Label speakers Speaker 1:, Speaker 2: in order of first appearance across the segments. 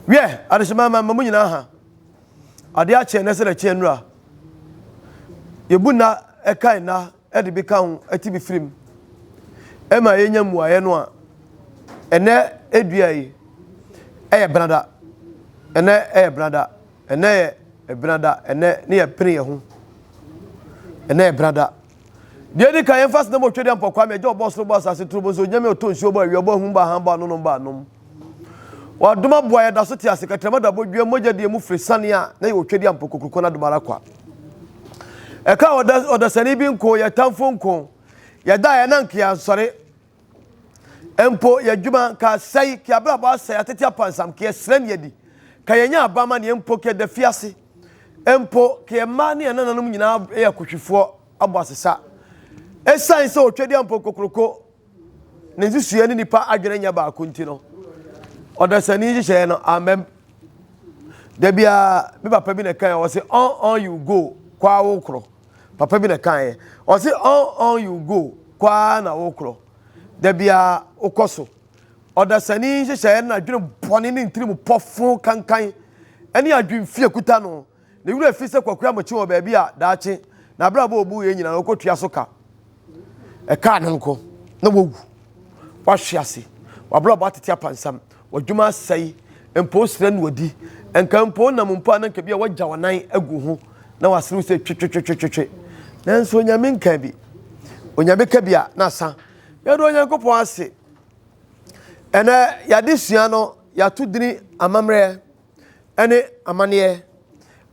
Speaker 1: Wiɛ, adehyema ma mo nyinaa ha. Adeɛ akye ɛnɛ sɛ ɛkye nnura. Yɛbu nna ɛka nna ɛde bi ka ho ɛte bi firim. Ɛma yɛnya mmuaeɛ no a ɛnɛ edua yi ɛyɛ benada. Ɛnɛ ɛyɛ benada. Ɛnɛ yɛ benada. Ɛnɛ ne yɛpene yɛn ho. Ɛnɛ yɛ benada. Deɛ edi kan yɛmfa aseda ma Otwedeɛ Mpɔ Kwame agya ɔbɔɔ soro bɔɔ asase turo bonso onyame ɔtɔ nsuo bɔ awia ɔbɔ ahum bɔ ahan bɔ anonom bɔ anom. Wadom aboa yɛda so te ase kɛtrɛma da bɔdua mogya deɛ mu firi sane a na yɛ Otwedeɛ Mpɔ kokuroko no adom ara kwa. Ɛka ɔdasani bi nko yɛ tamfo nko yɛda yɛ na nka yɛansɔre Mpo yɛadwuma nka asɛe, ka yɛabrabɔ asɛe, atete apansam, ka yɛsrɛ ne adi, ka yɛnya aba ama neɛ mpo ka yɛda fiase, mpo ka yɛn mma ne yɛn nananom nyinaa yɛ akohwifoɔ abɔ asesa. Esiane sɛ otwadeɛ mpo kokoroko ne nsusuiɛ ne nipa adwene nyɛ baako nti no, ɔdasani nhyehyɛeɛ no ammam. Da biara me papa bi na ɛkae ɔse on on you go kɔ a wokorɔ. Papa bi na ɛkaeɛ. Ɔse on on you go kɔ ara na wokorɔ. Da biara wokɔ so. Ɔdasani nhyehyɛeɛ no n'adwene bɔne ne ntirim pɔfo kankan ne adwemfie kuta no. Ne werɛ fi sɛ Kwaku Amokyee wɔ baabi a daakye n'abrabɔ a ɔbuiɛ nyinaa no ɔkɔtua so ka. Ɛkaa no nko na wawu. Wahwe ase. W'abrabɔ atete apansam. W'adwuma asɛe. Mpo wosrɛ na wadi. Nka mpo wonam mpo a na nka bi a wagya w'anan agu ho na wasere wo sɛ twetwetwetwetwe. Nanso Onyame nka bi. Onyame ka bi a na asa. Yɛda Onyankopɔn ase. Ɛnɛ yɛadesua no yɛato dini amammerɛ ne amanneɛ.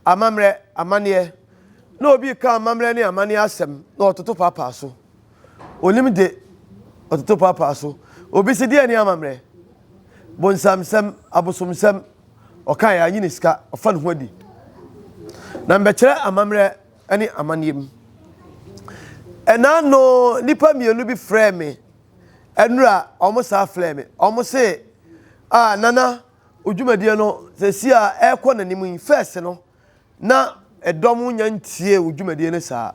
Speaker 1: Amammerɛ, amanneɛ. Na obi reka amammerɛ ne amanneɛ asɛm na ɔtoto paapaa so. Onim de, ɔtoto paapaa so. Obi se deɛ ne amammerɛ? Bonsamsɛm, abosomsɛm, ɔka yɛ anyi ne sika, ɔfa ne ho adi. Na mbɛkyerɛ amammerɛ ne amanneɛ mu. Ɛna no nnipa mmienu bi frɛɛ me, ɛnura wɔn saa frɛɛ me. Wɔn se, ah, Nana, wo dwumadie no sɛsi a ɛrekɔ n'anim yi, first no, na ɛdɔm nya ntie wo dwumadie no saa.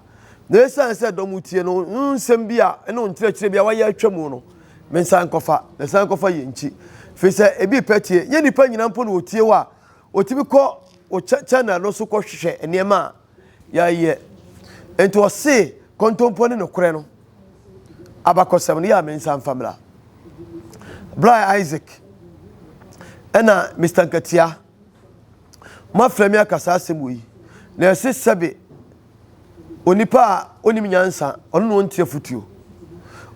Speaker 1: Na ɛsiane sɛ ɛdɔm tie no, wo nsɛm bi a ɛne wo nkyerɛkyerɛ bi a wayɛ atwa mu no, me nsa nkɔfa, na san nkɔfa yɛ nkyi. Firi sɛ ebi pɛ tie, nyɛ nipa nyina mpo na wɔtie wo a, wɔtumi kɔ wo channel no so kɔhwehwɛ nneɛma a yɛayɛ. Nti ɔse kontompo ne nokorɛ no abakɔsɛm no yɛ a me nsa mfa mmra. Bra Isaac ɛna Mr. Nkatia moafrɛ me aka saa asɛm wɔ yi na ɛse sɛbe onipa a onim nyansa ɔno na ɔntie afotuo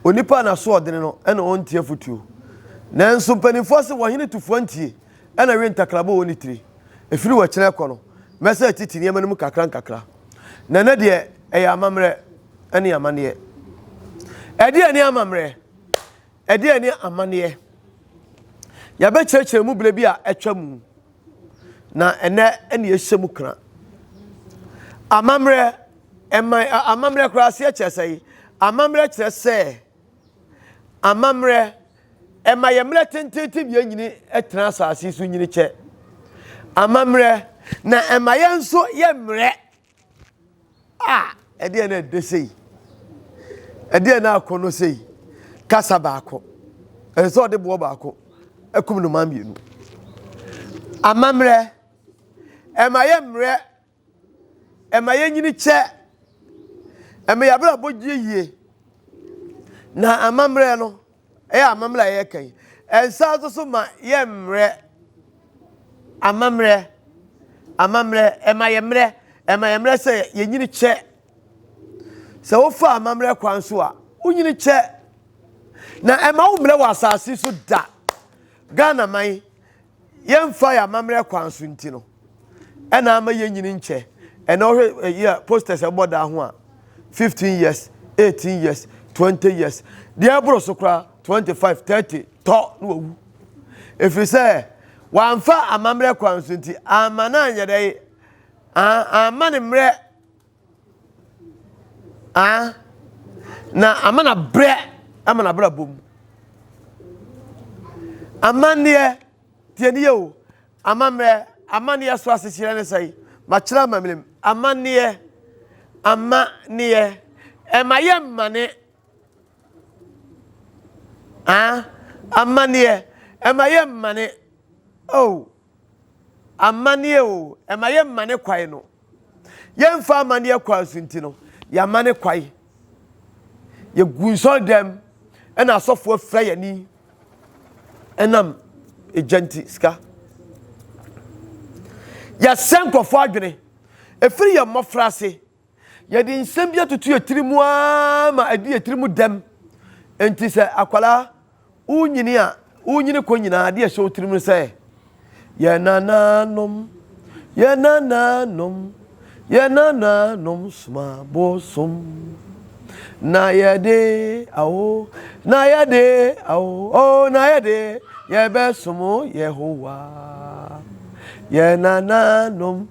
Speaker 1: onipa a n'aso ɔdene no ɛna ɔntie afotuo nanso mpanimfoɔ se wɔhene tufoɔ ntie ɛna we ntakrabɔ wɔ ne tiri ɛfiri wɔ kyerɛ kɔ no mɛsɛ atiti nneɛma no mu kakra nkakra na ɛnɛ deɛ ɛyɛ amammerɛ ɛne amanneɛ ɛdeɛ ne amammerɛ Ɛdeɛn ne amanneɛ? Yɛabɛkyerɛkyerɛ mu berɛ bi a atwa mu, na ɛnɛ ɛne yɛhyɛ mu kra. Amammerɛ, ɛman, amammerɛ koraa aseɛ kyerɛ sɛ amammerɛ kyerɛ sɛ amammerɛ ɛma yɛ mmerɛ tententen yɛn nyini tena asase so nyini kyɛ. Amammerɛ na ɛma yɛn nso yɛ mmerɛ. Ah, ɛdeɛ na ɛdɛ sei. Ɛdeɛ na akɔnɔ sei. Kasa baako. Ɛsɛ sɛ ɔde boɔ baako ɛkum nnomaa mmienu. Amammerɛ, ɛma yɛ mmerɛ, ɛma yɛ nyini kyɛ, ɛma yɛ abrabɔ gye yie. Na amammerɛ no, Ɛyɛ amammerɛ a yɛreka yi. Ɛnsa nso so ma yɛmmerɛ. Amammerɛ, amammerɛ, ɛma yɛmmerɛ, ɛma yɛmmerɛ sɛ yɛnyini kyɛ. Sɛ wofa amammerɛ kwan so a, wonyini kyɛ. Na ɛma wo mmerɛ wɔ asase so da. Ghana man, Yɛmfa yɛn amammerɛ kwan so nti no, ɛna ama yɛnyini nkyɛ. Ɛna wohwɛ ɛyi a posters ɛbɔ daa ho a, 15 years, 18 years, 20 years, deɛ ɛboro so koraa 25, 30, tɔ na wawu. Ɛfiri sɛ wamfa amammerɛ kwan so nti, amma no anyɛ dɛ, amma ne mmerɛ Ah, na ama na brɛ ama na brɛ bom. Amanneɛ tie ne yɛ o. Amammerɛ amanneɛ so asekyerɛ ne sɛe. Makyerɛ amammerɛ mu. Amanneɛ amanneɛ ɛma yɛ mmane. Ah, amanneɛ ɛma yɛ mmane. Oh. Amanneɛ o, ɛma yɛmmane kwae no. Yɛmfa amanneɛ kwan so nti no, yɛamane kwae. Yɛgu nsɔredɛm ɛna asɔfoɔ afira yɛn ani ɛnam egya nti sika. Yɛasɛ nkurɔfoɔ adwene. Ɛfiri yɛn mmɔfra ase, yɛde nsɛm bi atoto yɛn tiri mu ara ma ɛdi yɛn tiri mu dɛm. Nti sɛ akwadaa Wonyini a, wonyini kɔ nyinaa adeɛ ɛhyɛ wo tirim no sɛ, yɛn nananom, yɛn nananom, yɛn nananom soma bosom. Na yɛde awo, na yɛde awo, oh, na yɛde yɛbɛsom Yehowa. Yɛn nananom,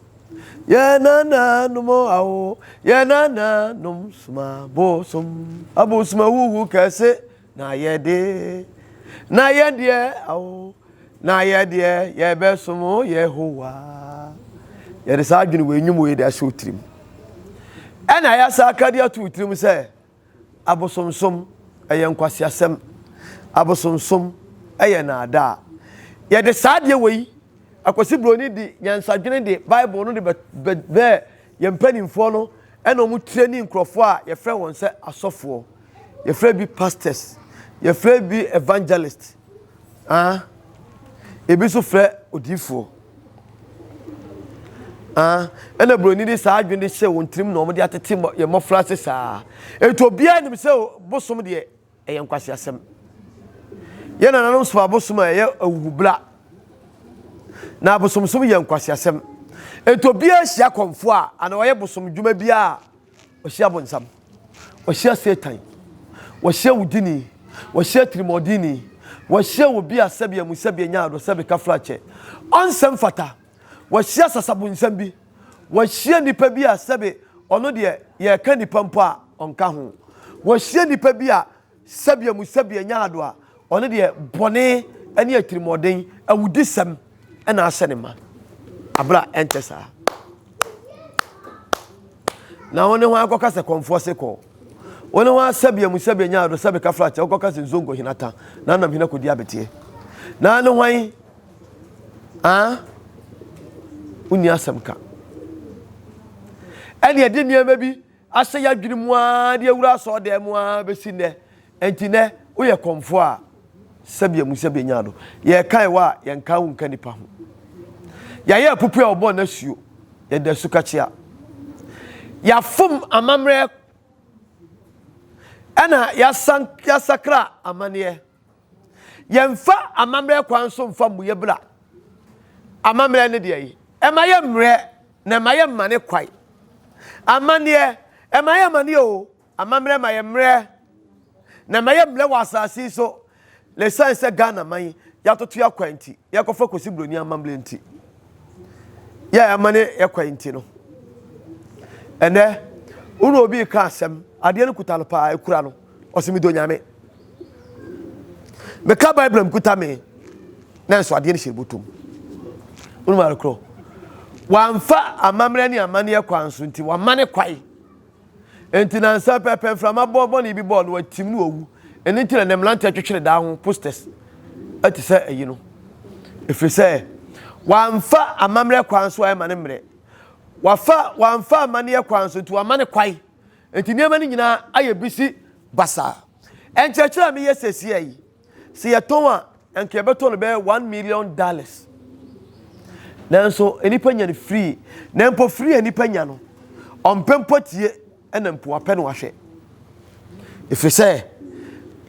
Speaker 1: yɛn nananom awo, yɛn nananom soma bosom. Abosom awuwu kɛse. Na yɛ de, na yɛ deɛ, awo, na yɛ deɛ yɛbɛsom Yehowa. Yɛde saa adwene wei nnwom wei de ahyɛ wo tirim. Ɛna yɛasa aka de ato wo tirim sɛ abosomsom ɛyɛ nkwaseasɛm, abosomsom ɛyɛ naadaa. Yɛde saa adeɛ wei akwasi buroni de nyansadwene de Bible no de bɛɛ Yɛn mpanimfoɔ no na wɔn tirani nkurɔfoɔ a yɛfrɛ wɔn sɛ asɔfoɔ. Yɛfrɛ bi pastors, yɛfrɛ bi evangelist, ah, ebi nso frɛ odiifoɔ. Ah, ɛna buroni de saa adwene de hyɛ wɔn tirim na wɔde atete yɛn mmɔfra ase saa. Eti obiara nim sɛ bosom deɛ Ɛyɛ nkwaseasɛm. Yɛn nananom som abosom a ɛyɛ ahuhubra. Na abosomsom yɛ nkwaseasɛm. Enti obiara hyia kɔmfo a anaa ɔyɛ bosom dwuma biara a, ɔhyia bonsam. Ɔhyia Satan. Ɔhyia wudini. Ɔhyia tirimɔdenni. Ɔhyia obi a sɛbi amu sɛbi anya ado sɛbi kafrakyɛ. Ɔnsɛ mfata. Wahyia sasabonsam bi. Wahyia nipa bi a sɛbe ɔno deɛ yɛreka nipa mpo a ɔnka ho. Wahyia nipa bi a sɛbe amu sɛbe anya ado a ɔno deɛ bɔne ne atirimuɔden, awudisɛm na ahyɛ ne ma. Abere a ɛnkyɛ saa. Na wo ne hwan akɔka sɛ kɔmfoɔ se kɔɔ? Wo ne hwan sɛbe amu sɛbe anya ado sɛbe kafra kyɛ wokɔka sɛ nzongo hena ta na anam hena kɔdi abeteɛ? Na ne hwan Ah, wonni asɛm ka. Ɛne ɛde nneɛma bi ahyɛ yɛadwene mu ara de awura asɔɔdan mu ara bɛsi nnɛ. Enti nnɛ woyɛ kɔmfoɔ a sɛbi amu sɛbi anya do. Yɛkae wɔ a yɛnka wo nka nipa ho. Yɛayɛ apupu a wɔbɔɔ no asuo. Yɛda sukakyea. Yɛafom amammerɛ ɛna yɛasakra amanneɛ. Yɛmfa amammerɛ kwan so mfa mmu yɛ bra. Amammerɛ ne deɛ yi, ɛma yɛ mmerɛ na ɛma yɛ mmane kwae. Amanneɛ, ɛma yɛ amanneɛ o. Amammerɛ ma yɛ mmerɛ na ɛma yɛ mmerɛ wɔ asase yi so. Na ɛsiane sɛ Ghana man yi yɛatoto yɛ akwan nti, yɛkɔfa kɔsi buroni amammerɛ nti, yɛ a yɛamane yɛ kwan nti no, ɛnɛ wo ne obi reka asɛm, adeɛ no kuta no paa, ɛkura no, ɔsɛ medɔ Nyame. Meka Bible a mekuta me na nso adeɛ no hyɛ bɔtɔ mu. Wonim ade korɔ? Wamfa amammerɛ ne amanneɛ kwan so nti wamane kwae. Nti nansa pɛpɛ mframa bɔ bɔne bi bɔɔ no watim no wawu. Ɛno nti na nnɛ mmeranteɛ twetwere daa ho posters ɛte sɛ ayi no. Ɛfiri sɛ wamfa amammerɛ kwan so a ɛma ne mmerɛ. Wafa wamfa amanneɛ kwan so nti wamane kwae. Enti nneɛma no nyinaa ayɛ bisi basaa. Nkyerɛkyerɛ a meyɛ seesei yi, sɛ yɛtɔn a, anka yɛbɛtɔn no bɛyɛ $1 million. Nanso nnipa nya no free. Na mpo free a nnipa nya no, ɔmpɛ mpo atie ɛna mpo wapɛ no ahwɛ. Ɛfiri sɛ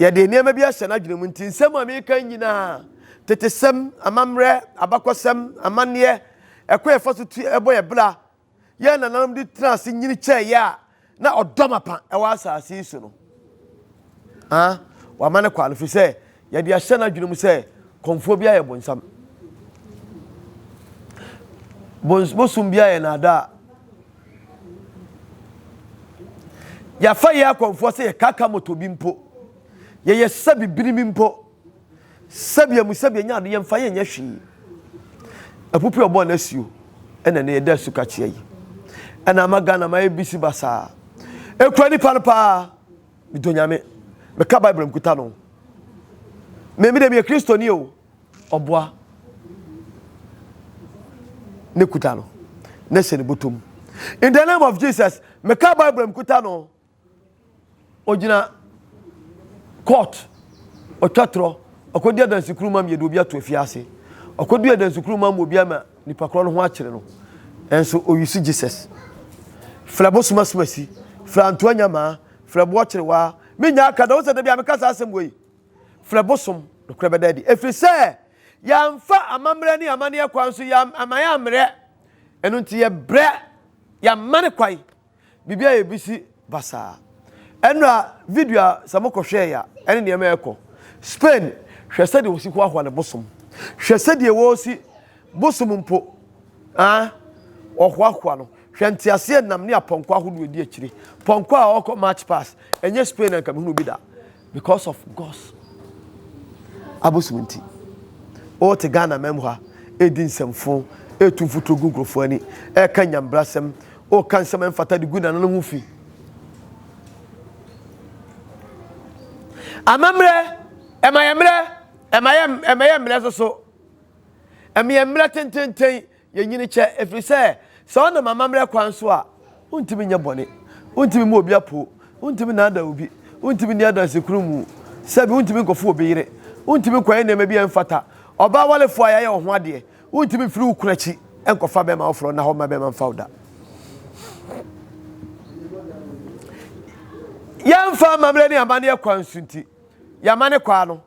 Speaker 1: yɛde nneɛma bi ahyɛ n'adwene mu nti nsɛm a meka nyinaa, tetesɛm, amammerɛ, abakɔsɛm, amanneɛ, ɛkwan a yɛfa so tu ɛbɔ yɛ bra, yɛn nananom de tenaa ase nyini kyɛeɛ a na ɔdɔ mapa wɔ asase yi so no, ah, wama no kwa no, firi sɛ yɛde ahyɛ n'adwene mu sɛ kɔmfoɔ bi ayɛ bonsam. Bosom bi ayɛ naadaa. Yɛafa yɛ akɔmfoɔ sɛ yɛkaka moto bi mpo. Yɛyɛ sɛ bibini bi mpo. Sɛbea mu sɛbea nya ade yɛmfa yɛnyɛ hwee. Apupi ɔbɔɔ n'asuo ɛna ɛnɛ yɛda asu kakyea yi. Ɛna ama Ghana ma ayɛ bisi basaa. Ekura nipa no paa. Medɔ Nyame. Meka Bible mkuta no. Me me de meyɛ Kristoni o. Ɔboa. Ne kuta no, na hyɛ ne bɔtɔ mu. In the name of Jesus, meka Bible mu kuta no. Ogyina court, ɔtwa torɔ, ɔkɔdi adansekuru ma yɛde obi ato afiase. Ɔkɔdi adansekuru ma obi ama nipa korɔ no ho akyere no. Ɛnso oyusu Jesus. Frɛ bosom asomasi, frɛ antoa nyamaa, frɛ boɔ kyerewaa. Menya aka da wo sɛ da bi a meka saa asɛm wei. Frɛ bosom, nokorɛ bɛda adi. Ɛfiri sɛ yɛamfa amammerɛ ne amanneɛ kwan so yɛama yɛammerɛ. Ɛno nti yɛbrɛ, yɛamane kwan. Biribi ayɛ bi si basaa. Ɛnora video a sɛ mokɔhwɛɛ a ɛne nneɛma ɛkɔ. Spain, hwɛ sɛdeɛ wɔsi hoahoa ne bosom. Hwɛ sɛdeɛ wɔsi bosom mpo ah wɔhoahoa no. Hwɛ nteaseɛ nam ne apɔnkɔ ahodoɔ di akyire. Pɔnkɔ a ɔkɔ march pass ɛnyɛ Spain na nka mehunu bi da because of God's abosom nti. Wote Ghana man mu ha ɛredi nsɛmfo, ɛretu mfuturo gu nkurɔfoɔ ani, ɛreka nyambrasɛm, woka nsɛm a ɛmfata de gu nananom ho fi. Amammerɛ, ɛma yɛ mmerɛ, ɛma yɛ ɛma yɛ mmerɛ soso. Ɛma yɛ mmerɛ tententen, yɛnyini kyɛ, ɛfiri sɛ sɛ ɔnam amammerɛ kwan so a, wontumi nyɛ bɔne, wontumi mu obi apo, wontumi nnaada obi, wontumi nni adansekuru mu, sɛbi wontumi nkɔfo obi yere, wontumi nkɔyɛ nneɛma bi a ɛmfata. Ɔbaa walefoɔ a yɛayɛ wo ho adeɛ, Wontumi mfiri wo kunu akyi nkɔfa bɛrima foforɔ nna hɔ mma bɛrima mfa wo da. Yɛmfa amammerɛ ne amanneɛ kwan so nti, yɛamane kwaa no.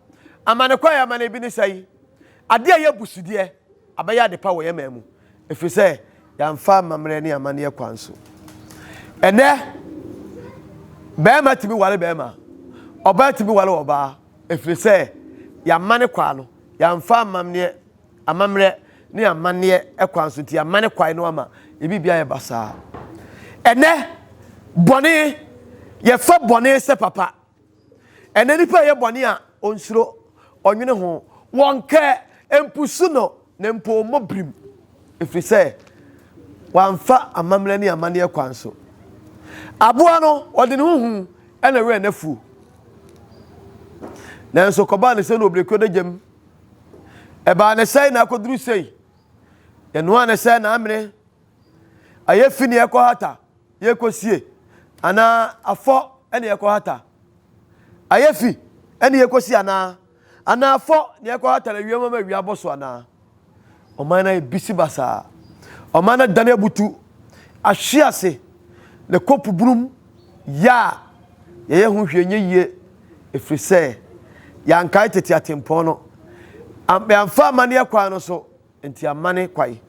Speaker 1: Amane kwa a yɛamane bi ne sɛ yi, adeɛ a ɛyɛ abusudeɛ abɛyɛ adepa wɔ yɛn man mu, ɛfiri sɛ yɛamfa amammerɛ ne amanneɛ kwan so. Ɛnɛ, bɛrima tumi ware bɛrima, ɔbaa tumi ware ɔbaa, ɛfiri sɛ yɛamane kwaa no, yɛamfa amammerɛ amammerɛ ne amanneɛ kwan so nti yɛamane kwae no ama yɛ biribi ayɛ basaa. Ɛnɛ, bɔne, yɛfa bɔne sɛ papa. Ɛnɛ nipa yɛ bɔne a ɔnsuro, ɔnwene ho, wɔnkɛ, mpusu no, na mpo ɔmmɔ birim, ɛfiri sɛ wamfa amammerɛ ne amanneɛ kwan so. Aboa no, ɔde ne ho hu ɛna werɛ n'afuo. Nanso kɔbaa ne sɛ no obirekuo da gyam. Ɛbaa ne sɛe na akɔduru sei. Yɛnoaa ne sɛ na amene. Ayɛ fi ne yɛkɔ hata, yɛkɔsie. Anaa afɔ ne yɛkɔ hata. Ayɛ fi ne yɛkɔsi anaa? Anaa afɔ ne yɛkɔ hata na awia mama awia abɔ so anaa? Ɔman no ayɛ bisi basaa. Ɔman no adane abutu, ahwe ase, ne kɔ puburum yɛ a yɛyɛ ho hwee nyɛ yie ɛfiri sɛ yɛankae tete atempɔn no. Yɛamfa amanneɛ kwan no so, nti amane kwae.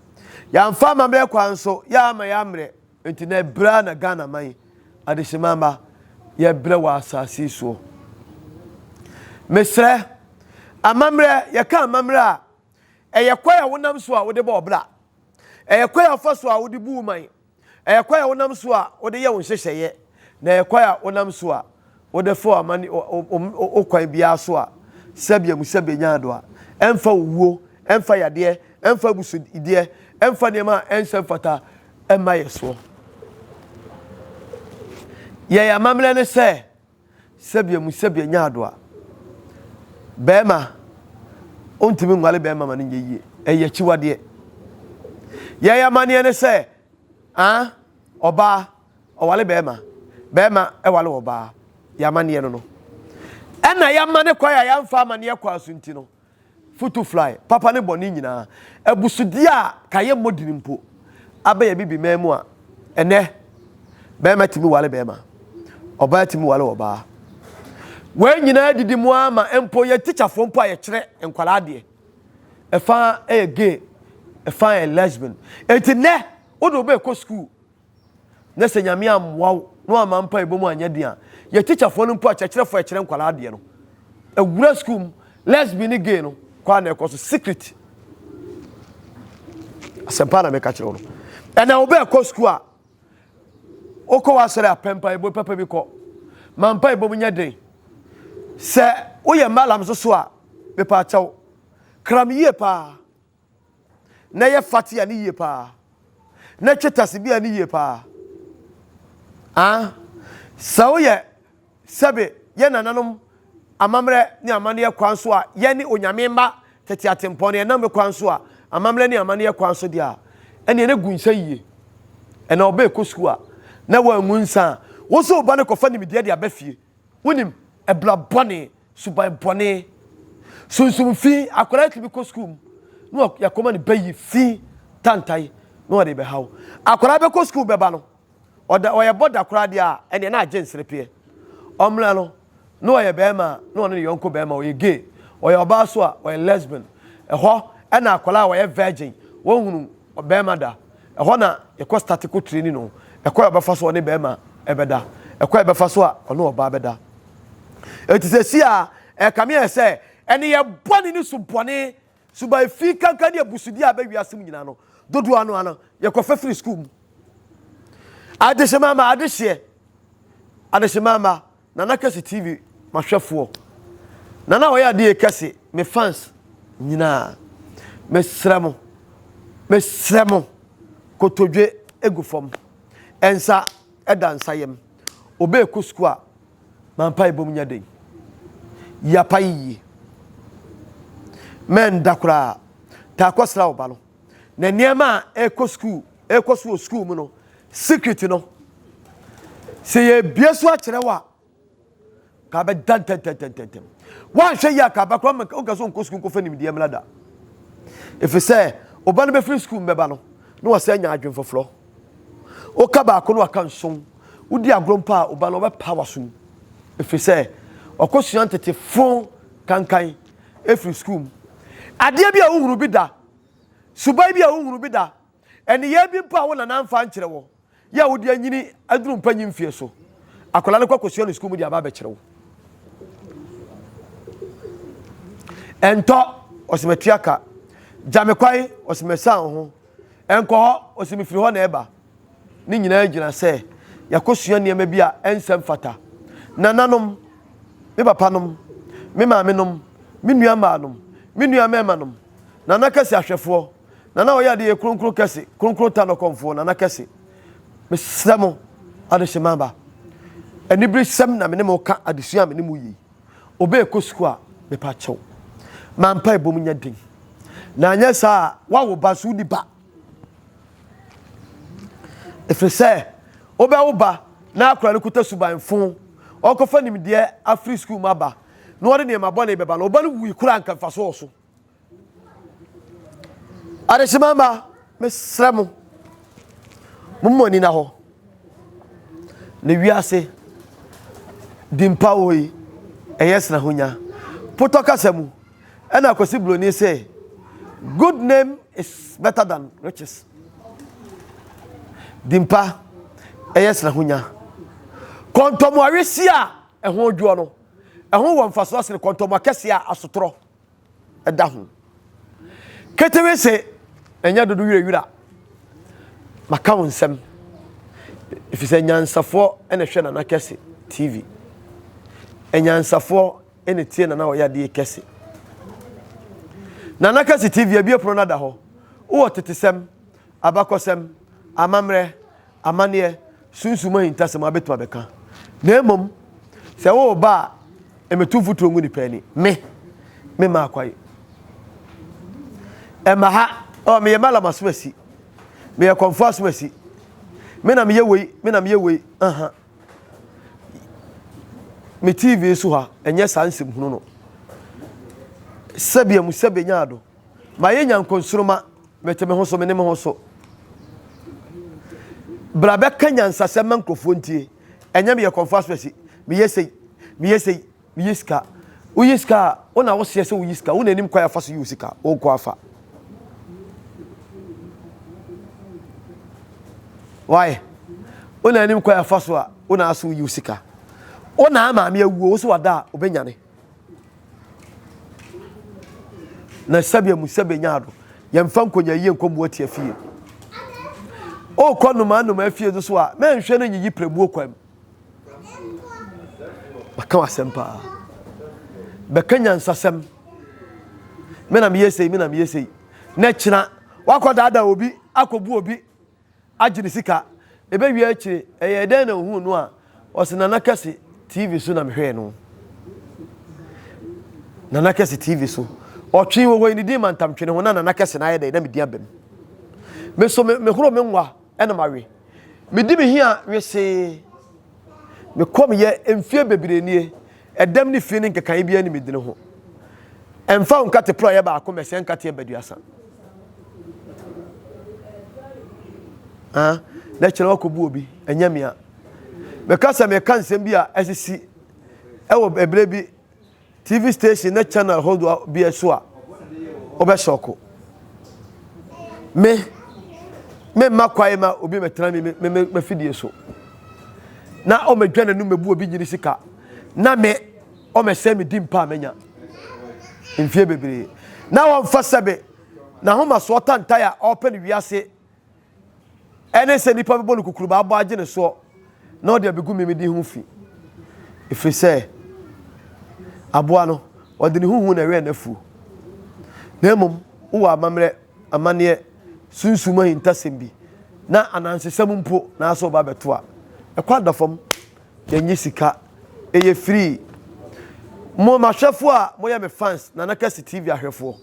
Speaker 1: Yɛamfa amammerɛ kwan so, yɛ ama yɛammerɛ, nti na ɛbrɛ ara na Ghana man adehyeman ba yɛbrɛ wɔ asase yi soɔ. Mesrɛ, amammerɛ, yɛka amammerɛ a, Ɛyɛ kwan a wonam so a wode bɔ ɔbra. Ɛyɛ kwan a wofa so a wode bu wo man. Ɛyɛ kwan a wonam so a wode yɛ wo nhyehyɛeɛ. Na ɛyɛ kwan a wonam so a wode fa w'amane wo kwan biara so a sɛbea mu sɛbea nya ado a ɛmfa owuo, ɛmfa yadeɛ, ɛmfa abusudeɛ, ɛmfa nneɛma a ɛnsɛ mfata ɛmma yɛ soɔ. Yɛn amammerɛ ne sɛ Sɛbea mu sɛbea nya ado a, bɛɛma ɔntumi nwale bɛɛma ma no nyɛ yie. Ɛyɛ akyiwadeɛ. Yɛn amanneɛ ne sɛ, ah, ɔbaa ɔwale bɛɛma, bɛɛma ɛwale ɔbaa. Yɛn amanneɛ no no. Ɛna yɛamane kwan a yɛamfa amanneɛ kwan so nti no, Futu fly, papa ne bɔne nyinaa. Abusudeɛ a ka yɛ mmɔ dini mpo aba yɛ bibiman mu a, ɛnɛ bɛrima tumi ware bɛrima, ɔbaa tumi ware ɔbaa. Wei nyinaa didi mu ara ma mpo yɛ tikyafoɔ mpo a yɛkyerɛ nkwadaa adeɛ, ɛfa yɛ gay, ɛfa yɛ lesbian. Enti nnɛ wode wo ba rekɔ sukuu na sɛ Nyame ammoa wo na wamma mpaebɔ mu anyɛ den a, yɛ tikyafoɔ no mpo akyerɛkyerɛfoɔ a ɛkyerɛ nkwadaa adeɛ no, awura sukuu mu, lesbian ne gay no, kɔ a na ɛkɔ so secret. Asɛmpa na meka kyerɛ wo no. Ɛna wobɛɛkɔ sukuu a, wokɔ w'asɔre a, pɛ mpaebɔ papa bi kɔ. Ma mpaebɔ mu nyɛ den. Sɛ woyɛ malam nso so a, mepaakyɛw, kram yie paa. na yɛ fatia ne yie paa na twe tasibia ne yie paa ah sɛ woyɛ sɛbe yɛ nananom amammerɛ ne amanneɛ kwan so a yɛne Onyame mma tete atempɔn no yɛnam kwan so a amammerɛ ne amanneɛ kwan so deɛ a Ɛnneɛ na gu nsa yie. Ɛnna ɔba ɛkɔ sukuu a, na wangu nsa a, wo nso wo ba no kɔfa nimdeɛ de aba fie. Wonim, ɛbra bɔne, suban bɔne, sunsum fi, akwadaa tumi kɔ sukuu mu na yɛakɔma no bayi fi tantae na ɔde bɛhaw. Akwadaa bɛkɔ sukuu bɛba no, ɔda ɔyɛ bɔda koraa deɛ a, ɛnneɛ na agye nserepeɛ. Ɔmmra no, na ɔyɛ bɛrima a, na ɔne ne yɔnko bɛrima, ɔyɛ gay. Ɔyɛ ɔbaa so a, ɔyɛ lesbian. Ɛhɔ ɛna akwadaa a ɔyɛ virgin, wɔnhunu bɛrima da. Ɛhɔ na yɛkɔ start kɔ training no. Ɛkwan a ɔbɛfa so ɔne bɛrima ɛbɛda. Ɛkwan a ɛbɛfa so a ɔne ɔbaa bɛda. Eti sɛsi a ɛkame ayɛ sɛ ɛne yɛ bɔne ne su bɔne, suban fi kankan ne abusudie a ɛbɛ wiase mu nyinaa no, dodoɔ ano ano yɛkɔfa firi sukuu mu. Adehyema ma adehyeɛ, adehyema ma Nana Kɛse TV mahwɛfoɔ Nana ɔyɛ adeɛ kɛse me fans nyinaa mesrɛ mo mesrɛ mo kotodwe egu fam nsa ɛda nsa yam obe kɔ sukuu a mampa ebom nyɛ den yapa yie mɛnda koraa taa kɔsra wo ba no na nneɛma a ɛkɔ sukuu ɛkɔ so wɔ sukuu mu no Secret no, sɛ yɛbue so akyerɛ wo a, ka bɛda ntɛntɛntɛntɛm. Woanhwɛ yie a ka ba koraa wonka sɛ ɔnkɔ sukuu nkɔfa nimdeɛ mmra da. Ɛfiri sɛ, ɔba no bɛfiri sukuu mu bɛba no, na wasɛ anya adwen foforɔ. Woka baako na waka nson. Wodi agorɔ mpo a, ɔba no ɔbɛpa w'asom. Ɛfiri sɛ, ɔkɔsua ntete fo kankan ɛfiri sukuu mu. Adeɛ bi a wohunu bi da, suban bi a wohunu bi da, Nneyɛe bi mpo a wo nana amfa ankyerɛ wo yɛ a wode anyini aduru mpanyin mfeɛ so. Akwadaa no kɔ akɔsua no sukuu mu de aba abɛkyerɛ wo. Ɛntɔ, ɔsɛ matua ka. Gya me kwan, ɔsɛ mɛsan wo ho. Ɛnkɔ hɔ, ɔsɛ mefiri hɔ na ɛba. Ne nyinaa gyina sɛ yɛakɔsua nneɛma bi a ɛnsɛ mfata. Nananom, me papanom, me maamenom, me nua mmaanom, me nua mmarimanom, nana kɛse ahwɛfoɔ, Nana ɔyɛ adeɛ kronkron kɛse kronkron ta nɔkɔmfoɔ nana kɛse mesrɛ mo adehyema ba anibere sɛm na me ne mo ka adesua a me ne mo yi obe kɔ sukuu a mepa kyɛw ma mpa ebom nyɛ den na anyɛ saa a wawo ba so wodi ba ɛfiri sɛ wobɛwo ba na akora no kuta suban fo ɔkɔfa nimdeɛ afiri sukuu mu aba na ɔde nneɛma bɔne bɛba no ɔba no wui koraa nka mfaso wɔ so. Adehyema mma, mesrɛ mo, momma ani na hɔ. Na wiase di mpa wɔ yi, ɛyɛ sena honya. Potɔ kasa mu, ɛna Kwasi Broni sɛ, good name is better than riches. Di mpa, ɛyɛ sena honya. Kɔntɔmɔawesi a ɛho dwoɔ no, ɛho wɔ mfasoɔ sene kɔntɔmɔ akɛseɛ a asotorɔ. da ho. Ketewe se ɛnyɛ dodo werɛ Maka wo nsɛm. Ɛfiri sɛ nyansafoɔ na ɛhwɛ Nana Kɛse TV. Anyansafoɔ na ɛtie Nana ɔyɛ adeɛ kɛse. Nana Kɛse TV abie pono no ada hɔ. Wowɔ tetesɛm, abakɔsɛm, amammerɛ, amanneɛ, sunsum ahintasɛm a wobɛtumi abɛka. Na mmom, sɛ woreba a, mmɛto mfuturo ngu nipa ani. Me, me mma akwae. Ɛmma ha, oh, meyɛ malam asomasi. Meyɛ kɔmfo asomasi. Me na meyɛ wei, me na meyɛ wei. Aha. Me TV so ha, ɛnyɛ saa nsɛm hunu no. Sɛbea mu sɛbea nyaado. Mayɛ nyankonsoroma, mete me ho so, mene me ho so. Bra bɛka nyansasɛm ma nkurɔfoɔ ntie. Ɛnyɛ meyɛ kɔmfo asoasi, meyɛ sei, meyɛ sei, meyɛ sika. Woyi sika a, wo na woseɛ sɛ woyi sika, wo na anim kwan afa so yi wo sika, wonkɔ afa. Why? Wo na anim kwan afa so a, wo na aso yi wo sika. Wo na maame awuo, wo so wada a, wobɛnyane. Na sɛbea mu sɛbea nya ado. Yɛmfa nkonya yie nkɔ mmoa tia fie. Okɔ nnomaa nnomaa fie nso so a, mɛnhwɛ no nyiyi prɛbuo kwan mu. Maka w'asɛm paa. Bɛka nyansasɛm. Me na meyɛ sei, me na meyɛ sei. Na kyena wakɔ daadaa obi, akɔbu obi. agye ne sika. Ɛbɛwie akyire, ɛyɛɛ dɛn na ohuu no a, ɔse Nana Kɛse TV so na mehwɛɛ no. Nana Kɛse TV so. Ɔtwe wɔ hɔ yi ne din mantam twene ho na Nana Kɛse na ayɛ dɛn na me din aba mu. Me so me mehoro me nwa ɛna mawe. Medi me hia wesee. Me kɔm yɛ mfie bebree nie. Ɛdɛm ne fie ne nkekaeɛ biara ni me dini ho. Ɛmfa wo nkate porɔ yɛ baako mɛsɛ nkateɛ baduasa. Ah, na kyerɛ wakɔbu obi, ɛnyɛ mea. Meka sɛ meka nsɛm bi a asisi ɛwɔ ɛberɛ bi TV station ne channel hodoɔ bi so a, wobɛhyɔko. Me, memma kwae ma obi mɛtena me me me mafidie so na ɔmɛdwa n'anum mɛbu obi nyini sika na me ɔmɛsɛ me di mpa a manya mfie bebree na wɔmfa sɛbe n'ahomasoɔ tantae a ɔrepɛ no wiase ɛne sɛ nnipa bɛbɔ no kukurubaa abɔ agye ne soɔ na ɔde abɛgu me me din ho fi ɛfiri sɛ aboa no ɔde ne ho hu na ɛwɛn n'afuo na mmom wowɔ amammerɛ amanneɛ sunsum ahintasɛm bi na anansesɛm mpo na asɛ ɔba abɛto a ɛkɔ ada fam yɛnye sika ɛyɛ free mo mahwɛfoɔ a moyɛ me fans Nana Kɛse TV ahwɛfoɔ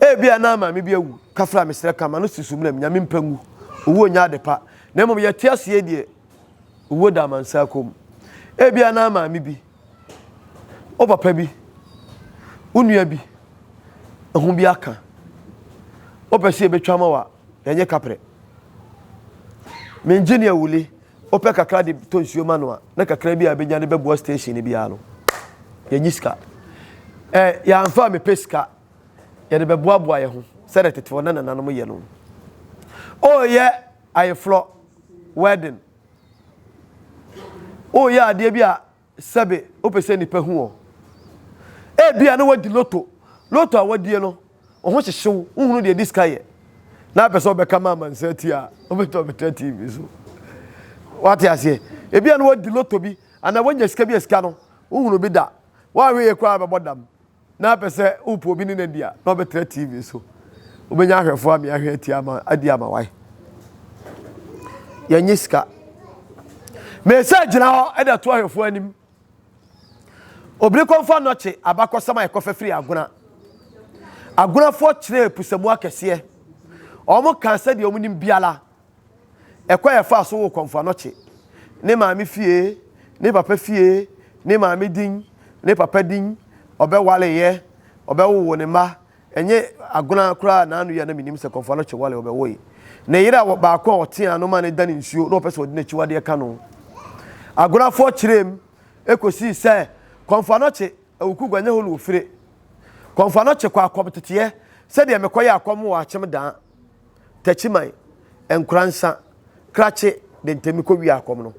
Speaker 1: Ebia na maame bi awu. Kafra mesrɛ ka ma no si so mmerɛ Nyame mpa ngu. Owuo nyɛ ade pa. Na mmom yɛte aseɛ deɛ owuo da amansan kɔn mu. Ebia na maame bi, wo papa bi, wo nua bi ho bi aka. Wopɛ sɛ yɛbɛtwa ma wo a, yɛnyɛ kaprɛ. Me engineer Wuli, wopɛ kakra de tɔ nsuo ma no a, na kakra bi a bɛnya de bɛboa station no biara no, yɛnyi sika. Ɛ yɛamfa a mepɛ sika, yɛde bɛboaboa yɛn ho sɛdeɛ tete hɔ na nananom yɛ no. Ɔreyɛ ayeforɔ, wedding. Ɔreyɛ adeɛ bi a Sɛbe wopɛ sɛ nnipa hu wo. Ebia na woadi loto. Loto a woadie no, wo ho hyehye wo, wohunu deɛ ɛde sika yɛ. Na apɛ sɛ wobɛka ma amansan atie a, wobɛtumi abɛtena TV so. Wate aseɛ? Ebia na woadi loto bi, anaa woanya sika bi a sika no, wohunu bi da. Woanhwɛ yie koraa a bɛbɔ dam. Na apɛ sɛ wopɛ obi ne no adi a, na ɔbɛtena TV so. Wobɛnya ahwɛfoɔ a meahwɛ atie ama adi ama wae. Yɛnye sika. Mesa gyina hɔ de ato ahwɛfoɔ anim. Obiri kɔmfo anɔkye abakɔsɛm a ɛkɔfa firi Agona. Agonafoɔ kyerɛɛ pusamu akɛseɛ. Wɔn kaa sɛdeɛ wɔn nim biara. Ɛkwan a ɛfaa so woo Kɔmfo Anɔkye, ne maame fie, ne papa fie, ne maame din, ne papa din, ɔbɛwareeɛ, ɔbɛwowoo ne mma, ɛnyɛ agona koraa na ano yi a na menim sɛ Kɔmfo Anɔkye ware ɔbɛwoe. Ne yere a baako a ɔteaa ano ma no dane nsuo na ɔpɛ sɛ ɔde n'akyiwadeɛ ka no. Agonafoɔ kyerɛɛ mu kɔsii sɛ Kɔmfo Anɔkye Awuku Guanyɛ hɔ na ɔfire. Kɔmfo Anɔkye kɔ akɔm teteɛ sɛdeɛ mekɔyɛ akɔm wɔ Akyem Daa. Takyiman, Nkoransa, Krakye de ntɛm kɔ wia akɔm no.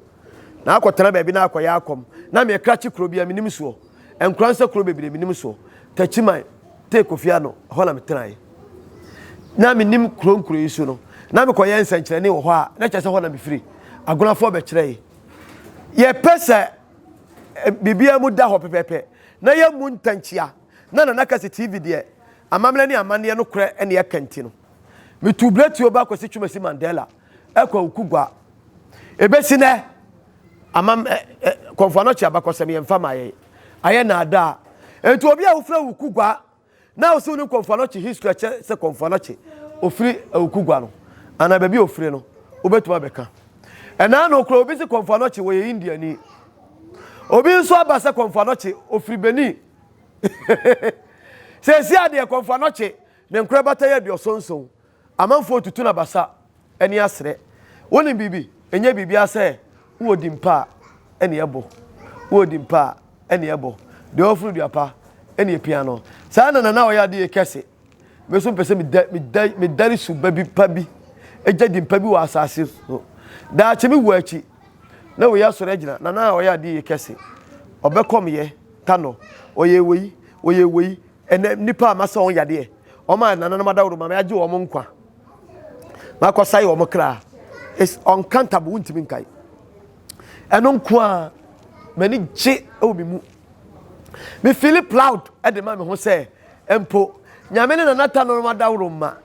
Speaker 1: Na akɔtena baabi na akɔyɛ akɔm. Na me Krakye kuro bia menim soɔ. Nkoransa kuro bebree menim soɔ. Takyiman, Tee Kofi ano, ɛhɔ na metenaeɛ. Na menim kuro nkuro yi so no. Na mekɔyɛ nsɛnkyerɛnne wɔ hɔ a, na kyerɛ sɛ hɔ na mefiri. Agonafoɔ bɛkyerɛe. Yɛpɛ sɛ eh, biribiara mu da hɔ pɛpɛpɛ na yɛmmu ntɛnkyea. Na Nana Kɛse TV deɛ, amammerɛ ne amanneɛ nokorɛ ne ɛka nti no, metuu berɛtuo ba Kwasi Twumasi Mandela kɔ Awuku Gua. Ɛbɛsi nɛ, amam ɛ ɛ Kɔmfo Anɔkye abakɔsɛm yɛmfa ma yɛn. Ayɛ naadaa. Enti obi a wofiri Awuku Gua na wosɛ wonim Kɔmfo Anɔkye history ɛkyɛ sɛ Kɔmfo Anɔkye ofiri Awuku Gua no anaa baabi a ofiri no, wobɛtumi abɛka. Ɛnaa no koraa obi se Kɔmfo Anɔkye wɔyɛ Indiani. Obi nso aba sɛ Kɔmfo Anɔkye ofiri Benin. Seesei a deɛ Kɔmfo Anɔkye ne nkorabata yɛ aduɔsonson, amanfoɔ tutu no abasa ne aserɛ. Wonim biribi? Ɛnyɛ biribiara sɛ wowɔ din pa a ɛne ɛbɔ. Wowɔ din pa a ɛne ɛbɔ. Deɛ ɔforo dua pa ɛne ɛpia no. Saa na Nana ɔyɛ adeɛ kɛse. Me nso mpɛ sɛ meda meda medare su ba bi pa bi, gya din pa bi wɔ asase so. Daakye me wuo akyi, na wei asɔre agyina. Nana a ɔyɛ adeɛ yie kɛse. Ɔbɛkɔm yɛ tanɔ. Ɔyɛ wei, ɔyɛ wei. Ɛnɛ nnipa a masa wɔn yadeɛ, wɔn a nananom adaworo ma magye wɔn nkwa, makɔsae wɔn kra. It's uncountable, wontumi nkae. Ɛno nko a, m'ani gye wɔ me mu. Me feel proud de ma me ho sɛ mpo Nyame ne Nana Tanonom adaworo mma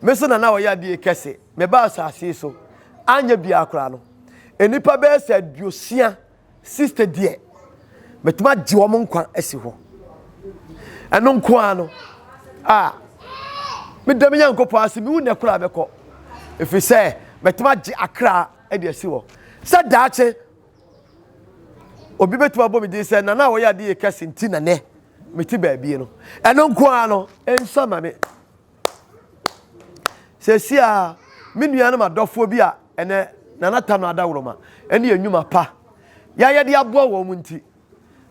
Speaker 1: me so na na ɔyɛ adeɛ kɛse. Mebaa asase yi so anyɛ biara koraa no, nnipa bɛyɛ sɛ aduosia, 60 deɛ, mɛtumi agye wɔn nkwa asi hɔ. Ɛno nko ara no, a meda me Nyankopɔn ase, mewu nnɛ koraa mɛkɔ. Ɛfiri sɛ mɛtumi agye akra de asi hɔ sɛ daakye obi bɛtumi abɔ me din sɛ nana a wɔyɛ adeɛ kɛse nti na nɛ mete baabi no. Ɛno nko ara no ɛnsa ma me. Seesei a me nuanom adɔfoɔ bi a ɛnɛ Nana Tano Adaworoma ɛne yɛn nnwuma pa yɛayɛ de aboa wɔn nti,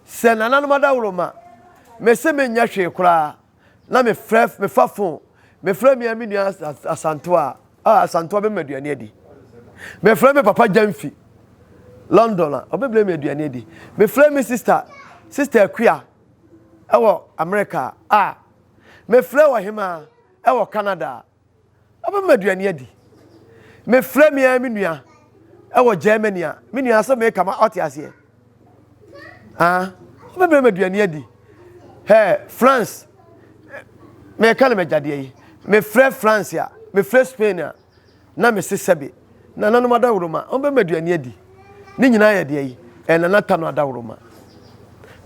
Speaker 1: sɛ nananom adaworoma mese menyɛ hwee koraa na mefrɛ mefa fon mefrɛ me a me nua Asantewa a Asantewa bɛma aduane adi. Mefrɛ me papa Gyamfi London a ɔbɛbrɛ me aduane adi. Mefrɛ me sister sister Akua ɛwɔ America a Mefrɛ ɔhemaa wɔ Canada a, ɔbɛma me aduane adi. Mefrɛ me ara me nua wɔ Germany a, me nua sɛ meka ma ɔte aseɛ. Ah, ɔbɛbrɛ me aduane adi. Hey, France, meka no m'agyadeɛ yi. Mefrɛ France a, mefrɛ Spain a, na mese sɛbe nananom adaworoma wɔbɛma aduane adi. Ne nyinaa yɛ deɛ yi, ɛyɛ Nana Tano adaworoma.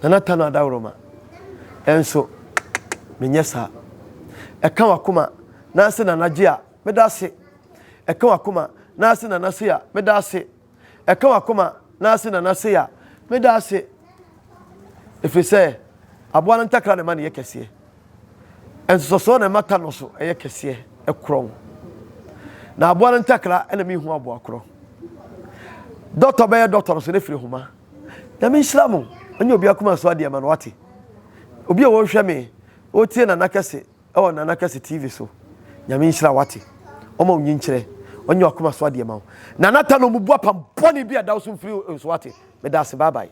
Speaker 1: Nana Tano adaworoma. Ɛnso, menyɛ saa. Ɛka wakoma na ase Nana gye a, meda ase. Ɛka wakoma na ase Nana se a, meda ase. Ɛka wakoma na ase Nana se a, meda ase. Ɛfiri sɛ, aboa no ntakra na ɛma no yɛ kɛseɛ. Nsosɔsoɔ na ɛma ta no so yɛ kɛseɛ korɔn. Na aboa no ntakra na mehu aboa korɔ. Dɔtɔ bɛyɛ dɔtɔ no so na firi homa. Nyame nhyira mo. Ɔnyɛ obi akoma so adeɛ ma no wate. Obi a wɔhwɛ me, ɔtie Nana Kɛse ɛwɔ Nana Kɛse TV so. Nyame nhyira wate. Ɔma wo nyinkyerɛ. Ɔnyɛ wakoma so adeɛ ma wo. Nana ta no mubu apam bɔne bi a da wo so mfiri nso wate. Meda ase bye bye.